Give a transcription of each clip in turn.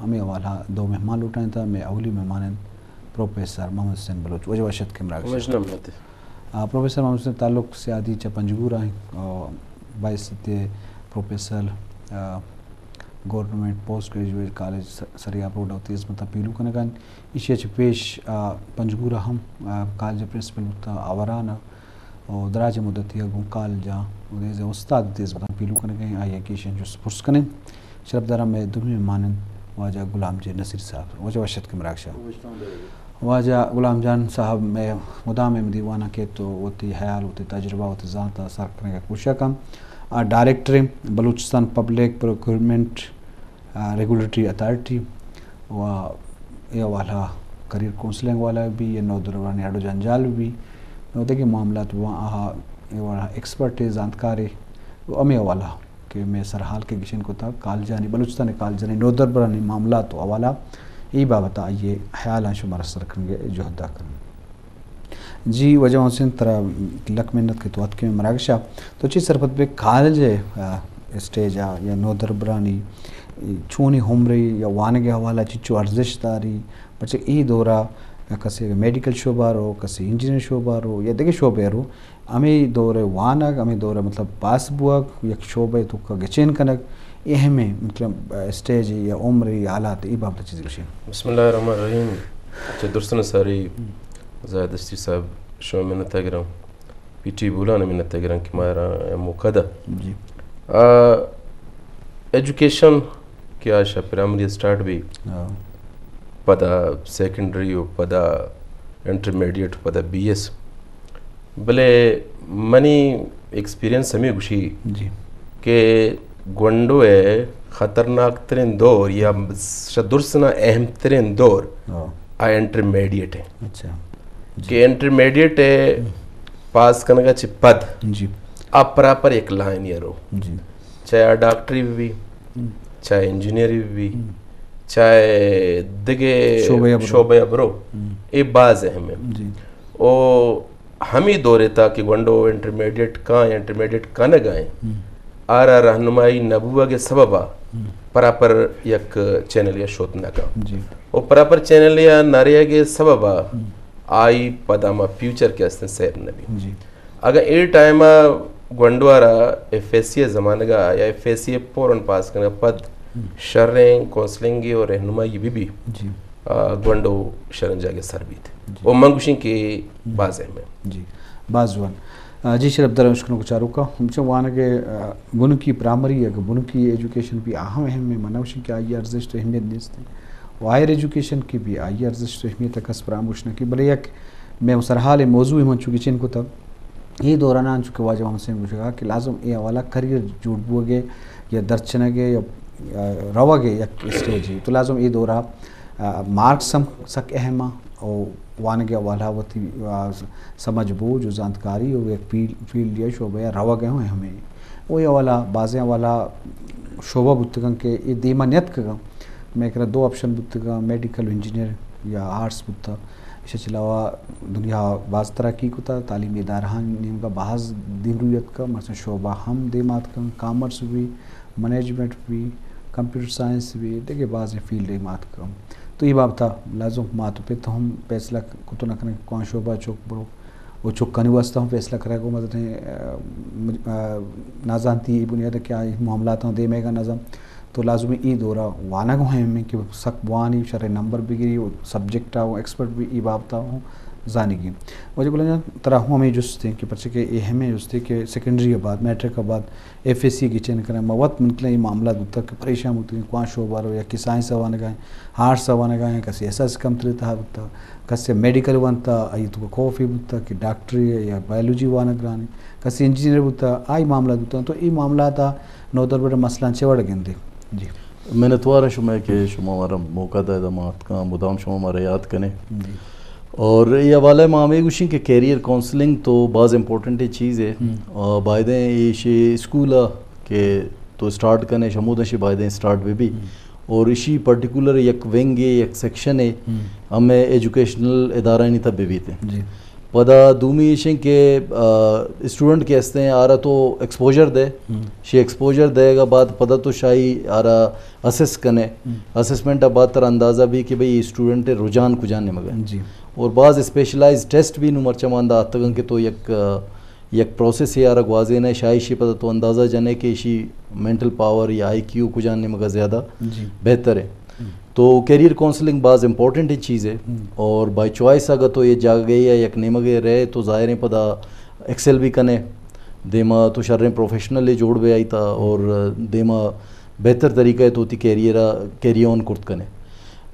مئے حوالہ دو مہمان لوٹائیں تا۔ مئے اولی مہمان انت پروفیسر محمد حسین بلوچ۔ واجہ وش اتکے مراگش ءَ۔ وش نمت۔ آ، پروفیسر محمد حسین تعلق سیادی چہ پنجگور ءَ انت۔ آ، بایست پروفیسر، آ، گورنمنٹ پوسٹ گریجویٹ کالج س-، سریاب روڈ ءَ وتی ہزمت ءَ پیلو کنگ ءَ انت۔ ایشی ءَ چہ پیش، آ، پنجگور ءَ ہم، آ، کالج ءِ پرنسپل بوتہ، آوران ءَ و دراجیں مدتے ءَ گوں کالج ءَ و ایز اے استاد وتی ہزمتاں پیلو کنگ ءَ انت۔ آئی ءَ کہ ایشی ءَ جست پرس کنیں۔ شرپداراں مئے دومی مہمان انت واجہ غلام جے نصیر صاحب۔ واجہ وش اتکے مراگش ءَ۔ واجہ غلام جان صاحب، مئے مدام مئے دیوان ءَ کیت و وتی حیال، وتی تجربہ، وتی زانت ءَ سر کنگ ءِ کوشش ءَ کنت۔ آ ڈائریکٹر انت بلوچستان پبلک پروکیورمنٹ، آ، ریگولیٹری اتھارٹی و اے حوالہ کیریئر کونسلنگ والا بی، اے نودربرانی اڑ و جنجال بی، نو دگہ معاملات بی، آہاں اے وڑا ایکسپرٹ ءُ زانتکارے و ہمے حوالہ کہ مئے سرحال کہ گچین کتگ کالجانی، بلوچستان ءِ کالجانی نودربرانی معاملات و حوالہ، اے بابت ءَ آئی ءِ حیالاں شمارا سر کنگ ءِ جہد ءَ کنیں۔ جی واجہ حسین، ترا لک منت کہ تو اتکے مئے مراگش ءَ۔ تو چی سرپد بے کالج ءِ، آ، اسٹیج ءَ یا نودربرانی چونی عمرے یا وانگ ءِ حوالہ چنچو ارزشت داری؟ پرچہ اے دور ءَ کسے میڈیکل شعبہ ءَ رو، کسے انجینئر شعبہ ءَ رو یا دگہ شعبہ ءَ رو، ہمے دور ءِ وانگ، ہمے دور ءِ مطلب پاس بوگ، یک شعبہ ءِ توکا گچین کنگ، اے ہمے مطلب اسٹیج یا عمر یا حالات، اے بابت چیز گوشیں۔ بسم اللہ الرحمن الرحیم۔ چہ درستاں ساری زاہد دشتی صاحب، شما منت گراں، پی ٹی بولان منت گراں کہ مارا موقع دا۔ جی۔ آ، ایجوکیشن کہ آ شہ پرائمری سٹارٹ بی، ہاں۔ پدا سیکنڈری و پدا انٹرمیڈیٹ، پدا بی ایس۔ بلے منی ایکسپیرینس ہمے گوشی، جی۔ کہ گونڈو ءِ خطرناک ترین دور یا شہ درستاں اہم ترین دور، ہاں۔ آ انٹرمیڈیٹ ہے۔ اچھا۔ جی۔ کہ انٹرمیڈیٹ ءِ پاس کنگ ءَ چہ پد، جی۔ آ پراپر یک لائن ءَ رو۔ جی۔ چاہے آ ڈاکٹری بہ بی، ہم۔ چاہے انجینئری بہ بی، ہم۔ چاہے دگہ شعبہ ءَ برو۔ شعبہ ءَ برو۔ ہم۔ اے باز اہم ہے۔ جی۔ او ہمے دور ءِ تہا کہ گونڈو انٹرمیڈیٹ کاں، انٹرمیڈیٹ کنگ ءَ ایں، ہم۔ آرا رہنمائی نہ بوگ ءِ سبب ءَ، ہم۔ پراپر یک چینل ءَ شوت نہ کاں۔ جی۔ او پراپر چینل ءَ نہ رہگ ءِ سبب ءَ، ہم۔ آئی پدا ما فیوچر کہ استیں سیٹ نہ بی۔ جی۔ اگاں اے ٹائم ءَ گونڈو ءَ را ایف ایس سی ءِ زمانگ ءَ یا ایف ایس سی ءِ فوراً پاس کنگ ءَ پد، ہم۔ شریں کونسلنگ و رہنمائی بہ بی، جی۔ آ، گونڈو شریں جاگہ سر بیت۔ جی۔ و من گوشیں کہ، ہم۔ باز اہم ہے۔ جی۔ باز جوان۔ آ، جی شرپدار اشکنوک چاروکاں، ہمچو وانگ ءِ، آ، بنکی پرائمری، اگہ بنکی ایجوکیشن بی اہم اہم ہے، من نہ گوشیں کہ آئی ارزشت و اہمیت نیست۔ و ہائر ایجوکیشن کی بی آئی ارزشت و اہمیت کس پراموش نہ کی، بلے یک مئے سرحال موضوع من چو گچین کتگ۔ اے دوران انچو کہ واجہ محمد حسین گوشگا کہ لازم اے حوالہ کریئر جوڑ بوگے یا درچنگے یا، آ، روگے یک اسٹیجے۔ تو لازم اے دورا، آ، مارکس ہم سک اہم آ، او وانگے حوالہ وتی، آ، سمجھ بوجھ و زانتکاری و یک فیل-، فیلڈ یا شعبہ یا روگ ہم اہم ہے۔ او اے حوالہ، بازیں حوالہ شعبہ بوتگن کہ اے دیما نیتکگن۔ مئے کرا دو آپشن بوتگاں، میڈیکل و انجینئر یا آرٹس بوتا۔ ایشی چہ علاوہ دنیا باز ترقی کتا، تعلیمی ادارہانی نیمگا باز دیمروی اتکا، مثلاً شعبہ ہم دیما اتکن، کامرس بی، منیجمنٹ بی، کمپیوٹر سائنس بی، دگہ بازیں فیلڈ دیما اتکن۔ تو اے بابتا لازم مات و پت ہم فیصلہ کتو نہ کنن کہ کون شعبہ چک برو۔ و چکانی واسطہ ہم فیصلہ کرگ و مزنیں، آ، مج-، آ، نازانتی ای بنیاد کہ آئی معاملات ہم دیمے گا نظم۔ تو لازمی ای دورا وانگ ہم ہے کہ سک بوانی شر نمبر بگیری و سبجیکٹ آ و ایکسپرٹ بھی ای بابتا ہوں زانگی۔ واجہ گلان جان، ترا ہوں ہمیں جست ہیں کہ پرچہ کہ اے ہمیں جست ہے کہ سیکنڈری بعد، میٹرک بعد ایف ایس سی کی چین کریں، ما وقت من کلیں یہ معاملات بوتا کہ پریشان بوتا کہ کون شعبہ رو یا کہ سائنس وانگا ہیں، آرٹس وانگا ہیں، کسی ایس ایس کم تری تہا بوتا۔ کسے میڈیکل ونتا، آئی تو خوفی بوتا کہ ڈاکٹری یا بایولوجی وانگ گرانی، کسے انجینئر بوتا، آئی معاملہ بوتا۔ تو ای معاملات آ نودربر مسئلہ چے وڑ گندے؟ جی۔ منتوار شما کہ شما ہمارا موقع دے، ما اتکاں، مدام شما ہمارا یاد کنے۔ جی۔ اور یہ حوالہ ما ہمیں گوشیں کہ کیریئر کاؤنسلنگ تو باز امپورٹنٹ چیز ہے۔ ہم۔ آ، بایدیں ایشی اسکول آ کہ تو اسٹارٹ کنے، شمودا شی بایدیں اسٹارٹ بہ بی۔ ہم۔ اور ایشی پرٹیکولر یک ونگ ہے، یک سیکشن ہے، ہم۔ ہمیں ایجوکیشنل ادارہ نی تب بیتے۔ جی۔ پدا دومی ایشیں کہ اسٹوڈنٹ کہ ہستیں آرا تو ایکسپوژر دے، شی ایکسپوژر دے گا بعد پدا تو شاہی آرا اسس کنے۔ اسسمنٹ بعد ترا اندازہ بھی کہ بھئی اسٹوڈنٹ رجحان کجا نمگا۔ جی۔ اور بعض اسپیشلائز ٹیسٹ بھی نو مرچہ ماندا آتگن کہ تو یک یک پروسیس یے آرا گوازینے، شاہی شی پدا تو اندازہ جنے کہ شی مینٹل پاور یا آئی کیو کجا نیمگا زیادہ بہتر ہے۔ تو کیریئر کونسلنگ باز امپورٹنٹ چیز ہے۔ اور بائی چوائس اگر تو یہ جاگہ یا یک نیمگے رہے تو ظاہر ہے پدا ایکسل بھی کنے، دیما تو شریں پروفیشنل جوڑ بے آئی تا اور دیما بہتر طریقہ ہے تو تی کیریئر کیری آن کرت کنے۔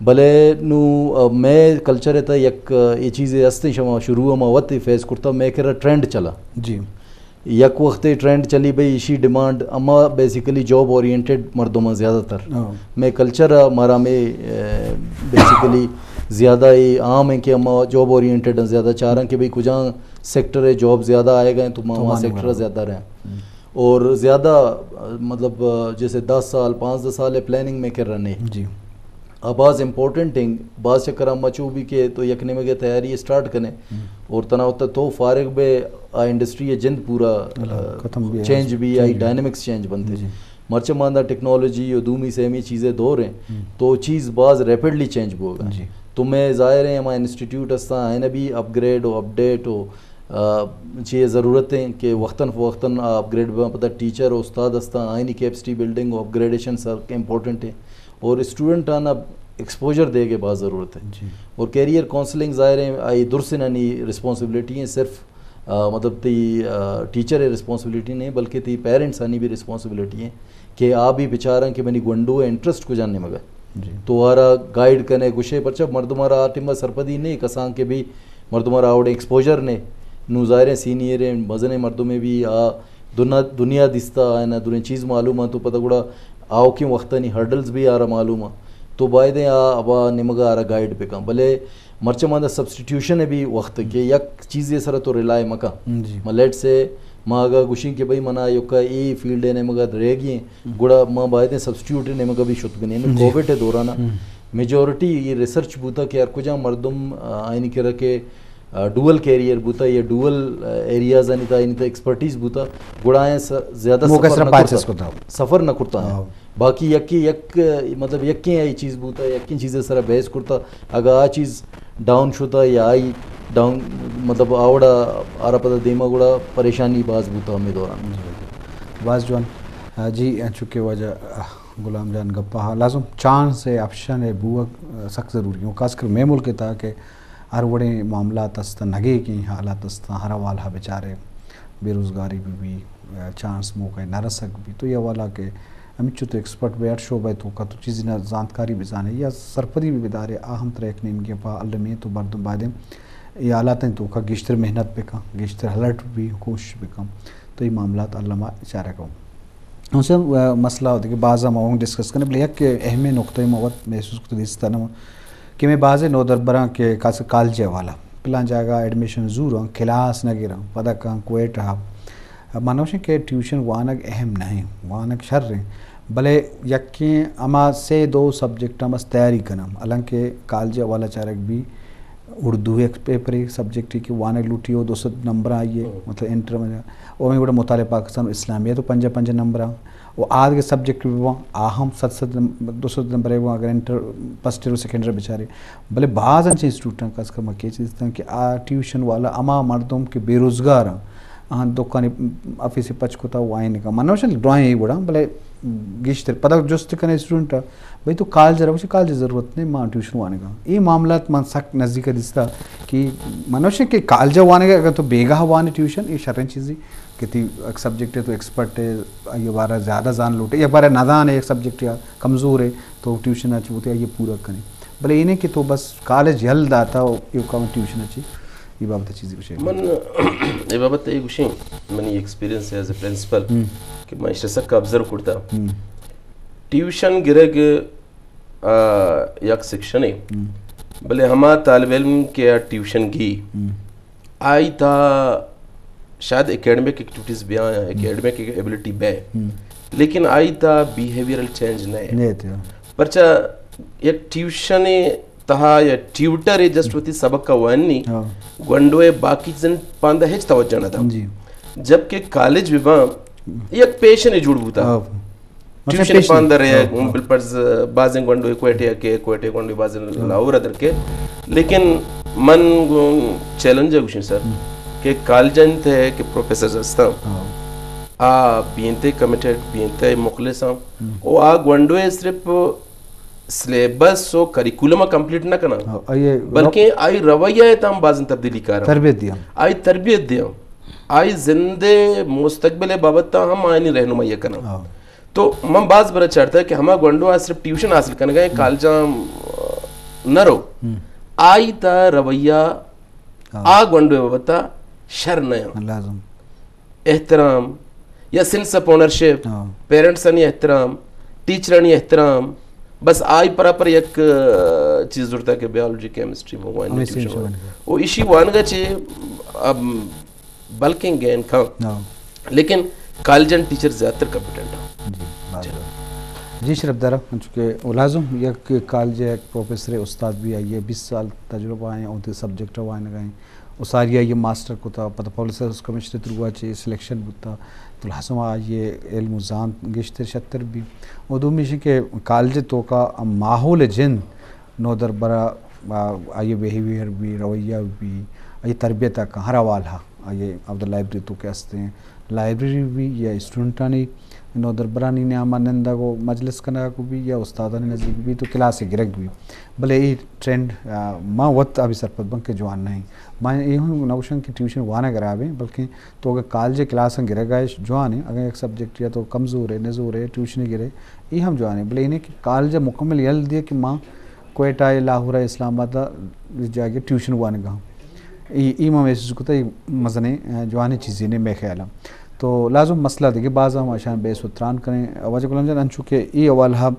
بلے نو مئے کلچر ءِ تہ یک اے چیزے ہستیں، شما شروع ءَ ما وت فیس کرتا، مئے کرا ٹرینڈ چلا۔ جی۔ یک وختے ٹرینڈ چلی بھئی ایشی ڈیمانڈ، اما بیسیکلی جاب اورینٹڈ مردم زیادہ تر۔ مئے کلچر ءَ مارا مئے بیسیکلی زیادہ اے عام ہیں کہ اما جاب اورینٹڈ زیادہ چاراں کہ بھئی کجا سیکٹر ءَ جاب زیادہ آئے گا تو ما وہاں سیکٹر زیادہ رہیں۔ اور زیادہ مطلب جیسے دس سال پانزدہ سال پلاننگ مئے کرا نہیں۔ جی۔ آ باز امپورٹنٹ ہیں، باز چکر ہم مچو بھی کہ تو یک نیمگے تیاری اسٹارٹ کنے اور تنا وتا تو فارغ بے، آ انڈسٹری جند پورا ختم بھی، چینج بھی، آئی ڈائنامکس چینج بنتے۔ جی۔ مرچہ ماندا ٹیکنالوجی و دومی سیمی چیزیں دور ہیں، تو چیز باز ریپڈلی چینج بوگا۔ جی۔ تو مئے ظاہر ہے ہما انسٹیٹیوٹ ہستاں آئین بھی اپ گریڈ و اپ ڈیٹ و چی ضرورت ہیں کہ وقتاً فوقتاً اپ گریڈ بہ پدا ٹیچر و استاد ہستاں آئینی کیپسٹی بلڈنگ و اپ گریڈیشن سر امپورٹنٹ ہیں۔ اور اسٹوڈنٹ آنا ایکسپوژر دے گے باز ضرورت ہے۔ جی۔ اور کیریئر کونسلنگ ظاہر ہے آئی درسنانی رسپانسبلٹی ہیں، صرف مطلب تی ٹیچر رسپانسبلٹی نہیں بلکہ تی پیرنٹس آنی بھی رسپانسبلٹی ہیں کہ آ بھی بچاراں کہ منی گونڈو انٹرسٹ کجا نیمگا۔ جی۔ تو آرا گائیڈ کنے گشے پرچہ مردم آرا آ ٹیما سرپدی نہیں کسان کہ بھی مردم آرا آوڑے ایکسپوژر نے۔ نو ظاہر ہیں سینئر ہیں مزن مردم بھی آ دنیا دنیا دیستا آئینا دریں چیز معلوم ہیں تو پتہ گڑا آؤکیں وقتانی ہرڈلز بھی آرا معلوم ہیں۔ تو بایدیں آ ابا نیمگا آرا گائیڈ بکن۔ بلے مرچہ ماندا سبسٹیٹیوشن بھی وقت کہ یک چیزے سرا تو ریلائے مکن۔ جی۔ ما لیٹ سے ما اگا گوشیں کہ بھئی منا یوکا اے فیلڈ نیمگا رہ گئے گڑا ما بایدیں سبسٹیٹیوٹ نیمگا بھی شت بنیں۔ جی۔ کووڈ دورانا میجورٹی یہ ریسرچ بوتا کہ ہر کجا مردم آئینی کرا کہ ڈوئل کیریئر بوتا یا ڈوئل ایریاز آنی تا آئینی تا ایکسپرٹیز بوتا گڑا آئیں زیادہ سفر نہ کرتا۔ سفر نہ کرتا۔ باقی یکے یک مطلب یکیں آئی چیز بوتا، یکیں چیزے سرا بحث کرتا، اگا آ چیز ڈاؤن شتا یا آئی ڈاؤن مطلب آوڑا آرا پدا دیما گڑا پریشانی باز بوتا ہمیں دوران۔ باز جوان۔ جی انچو کہ واجہ غلام جان گپا لازم چانس ہے آپشن ہے بوگ سک ضروری ہوں خاص کر مئے ملک تا کہ ہر وڑیں معاملات است، نگیگیں حالات است، ہر حوالہ بچارے بے روزگاری بھی بھی، چانس موقع نہ رسگ بھی تو یہ حوالہ کہ ہمچو تو ایکسپرٹ بے ہر شعبہ توکا تو چیزی نہ زانتکاری بزانے یا سرپدی بھی بدارے آ ہم ترا یک نیمگے پا المی تو مردم بایدیں یہ حالات ہیں توکا گیشتر محنت بکن، گیشتر الرٹ بھی کوشش بکن تو یہ معاملات الما چارہ کن۔ ہم سے مسئلہ ہوتے کہ بعض ہم اونگ ڈسکس کرنے بلے یک اہم نقطہ ما وت محسوس کرتے دیستا نہ کہ میں بازیں نودربراں کہ خاص کالج والا پلان جاگہ ایڈمیشن زوراں کلاس نہ گراں پدا کاں کوئٹہ۔ من نوشیں کہ ٹیوشن وانگ اہم نہیں، وانگ شر ہیں، بلے یکیں ہما سے دو سبجیکٹ ہم اس تیاری کنم، حالانکہ کالج والا چارگ بھی اردو ایک پیپر ایک سبجیکٹ کہ وانگ لوٹی ہو دو سد نمبر آئیے، مطلب انٹر میں، او ہمیں گوڑا مطالعہ پاکستان اسلامیہ تو پنجا پنجا نمبر آ، و آدگہ سبجیکٹ بہ باں، آ ہم صد صد نم-، دو سد نمبر ء بہ باں، اگر انٹر، فرسٹ ایئر و سیکنڈ ایئر بچارے۔ بلے باز انچیں اسٹوڈنٹ کس کم کیچ دیستن کہ آ ٹیوشن والا ہما مردم کہ بے روزگار ہیں، آہاں دکانی آفیس پچ کتا و آئین کا۔ من نوشن ڈرائیں ای وڑا، بلے گیشتر پدا جست کنے اسٹوڈنٹ، بھئی تو کالج رو، کالج ضرورت نہیں، ما ٹیوشن وانگا۔ یہ معاملات من سک نزدیک دیستا کہ من نوشن کہ کالج وانگا اگر تو بیگاہ وانے ٹیوشن، یہ شریں چیزی۔ کہ تی یک سبجیکٹ ہے تو ایکسپرٹ ہے، آئی بارہ زیادہ زان لوٹے، یک بارہ نہ زان ہے، یک سبجیکٹ یا کمزور ہے تو ٹیوشن اچ بوتے آئی پورا کنے۔ بلے اینے کہ تو بس کالج یل داتا و ایوکا ٹیوشن اچ، یہ بابت چیزی گوشے۔ من اے بابت اے گوشیں، منی ایکسپیرینس ایز اے پرنسپل کہ من اشرا سک آبزرو کرتا۔ ٹیوشن گرگ، آ، یک سیکشن ہے، بلے ہما طالب علم کہ آ ٹیوشن گی، آئی تا شاید اکیڈمک ایکٹیویٹیز بیاں یا اکیڈمک ایبلٹی بے، لیکن آئی تا بیہیویئرل چینج نہ ہے۔ پرچا یک ٹیوشن تہا یا ٹیوٹر ء جسٹ وتی سبق ء وانی، ہاں۔ گونڈو ء باقی چیزاں پاندا ہچ توجہ نہ داں۔ جی۔ جبکہ کالج بہ باں، یک پیشن جوڑ بوتا۔ ہاں۔ مثلاً ٹیوشن پیشن۔ پاندا رہے، ہاں، ہاں۔ بالفرض بازیں گونڈو کوئٹہ ء کہ کوئٹہ گونڈو بازیں ہاں۔ لاہور ء در کے۔ لیکن من گوں چیلنج ء گوشیں سر، ہم۔ کہ کالجاں تہ کہ پروفیسرز ہستاں، ہاں۔ آ بینتے کمیٹڈ، بینتے مخلص ہاں۔ ہم۔ او آ گونڈو ء صرف سلیبس و کریکولم ء کمپلیٹ نہ کناں، ہاں، آئی ء بلکیں آئی رویہ ء تام بازیں تبدیلی کاراں۔ تربیت دیاں۔ آئی تربیت دیاں۔ آئی زند ء مستقبل ء بابت ء ہم آیانی رہنمائی ء کناں۔ ہاں۔ تو من باز برا چارتا کہ ہما گونڈو آ صرف ٹیوشن حاصل کنگا ایں، ہم۔ کالجاں نہ رو۔ ہم۔ آئی تا رویہ ہاں۔ آ گونڈو ء بابت ء شر نہ آں۔ لازم۔ احترام یا سینس آف اونرشپ، ہاں۔ پیرنٹسانی احترام، ٹیچرانی احترام، بس آئی پراپر یک، آ، چیز زرتا کہ بایولوجی، کیمسٹری، موبائل ہمیں ٹیوشن سینس وان۔ وان۔ او ایشی وانگا چے، اب بلکیں گین کھاں۔ ہاں۔ لیکن کالجن ٹیچر زیادہ تر کمپیٹنٹ ہاں۔ جی، بات جی۔ ہے۔ جی، شرف دارا، انچو کہ او لازم یک کالج ء یک پروفیسر استاد بھی آئی ہے، بیس سال تجربہ ہیں، اور سبجیکٹ وائن گئے۔ و ساری آئی ء ماسٹر کتا، پدا پبلک سروس کمیشن ء تھرو ء چہ سلیکشن بوتا، تو لازم آئی ء علم و زانت گیشتر شتر بی۔ و دومی ایش کہ کالج ء توکا ماحول جند، نودربر ء، آ، آئی ء بیہیویئر بی، رویہ بی، آئی ء تربیت ء ہر حوالہ، آئی ء عبداللہ لائبریری تو کہ ہستیں، لائبریری بی یا اسٹوڈنٹانی نودربرانی نیام ء نندگ و مجلس کنگ بی یا استادانی نزیک بی تو کلاس ء گرگ بی۔ بلے اے ٹرینڈ، آ، ما وت ابھی سرپد بن کہ جوان نہیں۔ ما اے ہم نہ گوشن کہ ٹیوشن وانگ خراب ہیں، بلکہ تو اگر کالج کلاس گرگ آئے جوان ہیں، اگر ایک سبجیکٹ یا تو کمزور ہے، نزور ہے، ٹیوشن گرے، اے ہم جوان ہیں۔ بلے انہیں کہ کالج مکمل یل دیے کہ ما کوئٹہ ء، لاہور ء، اسلام آباد ء جاگہ ٹیوشن وانگا۔ ای، ای ما محسوس کتا، ای مزنیں، آ، جوانیں چیزے نے مئے خیال ء۔ تو لازم مسئلہ دگہ باز ہم اشان بحث و تران کریں۔ واجہ غلام جان، انچو کہ ای حوالہ،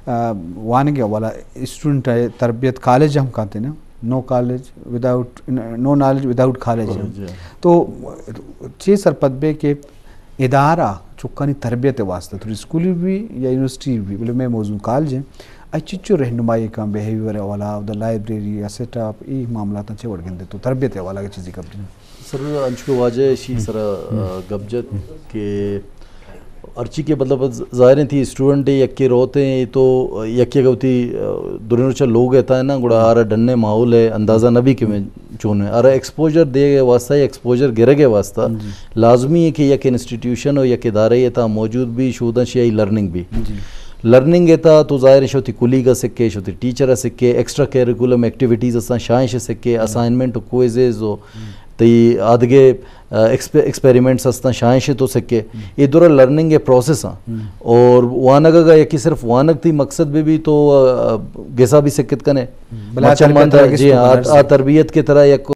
آ، وانگے حوالہ اسٹوڈنٹ ء تربیت کالج ہم کانتے نا، نو کالج وداؤٹ، نو نالج وداؤٹ کالج۔ کالج، ہاں۔ تو چے سرپد بے کہ ادارہ چکانی تربیت ء واسطہ، تو اسکولی بھی یا یونیورسٹی بھی، بلے مئے موضوع کالج ہیں، اے چچو رہنمائی کن، بیہیویئر والا، دا لائبریری یا سیٹ اپ، ای معاملات چے وڑ گندے تو تربیت والا کی چیزی کب؟ سر، انچو کہ واجہ اشی سرا، آ، گپ جت کہ ہرچی کہ مطلب ظاہر ہیں تھی اسٹوڈنٹ یکے روتے ہیں تو یکے گوتی، آ، درین روچا لوگ ہے تا ہے نا، گڑا آرا ڈنے ماحول ہے، اندازہ نہ بھی کہ میں چون ہے۔ آرا ایکسپوجر دے گئے واسطہ، ایکسپوجر گرگ ہے واسطہ، جی۔ لازمی ہے کہ یک انسٹیٹیوشن و یک ادارہ ہے تا موجود بھی، شودن شیائی لرننگ بھی۔ جی۔ لرننگ ہے تا تو ظاہر ہے شوتی کلیگ سکے، شوتی ٹیچر سکے، ایکسٹرا کریکولم ایکٹیویٹیز اساں شائنش سکے، اسائنمنٹ و کوئزز و تئی آدگے، آ، ایکسپے-، ایکسپیریمنٹس ہستاں، شائنش تو سکے۔ اے دورا لرننگ اے پروسیس آں۔ اور وانگ اگا یکی صرف وانگ تئی مقصد بہ بی تو، آ، گسا بھی سکت کنے۔ بلے آ مچا تربیت ماندا، جی، آ، آ تربیت کے طرح یک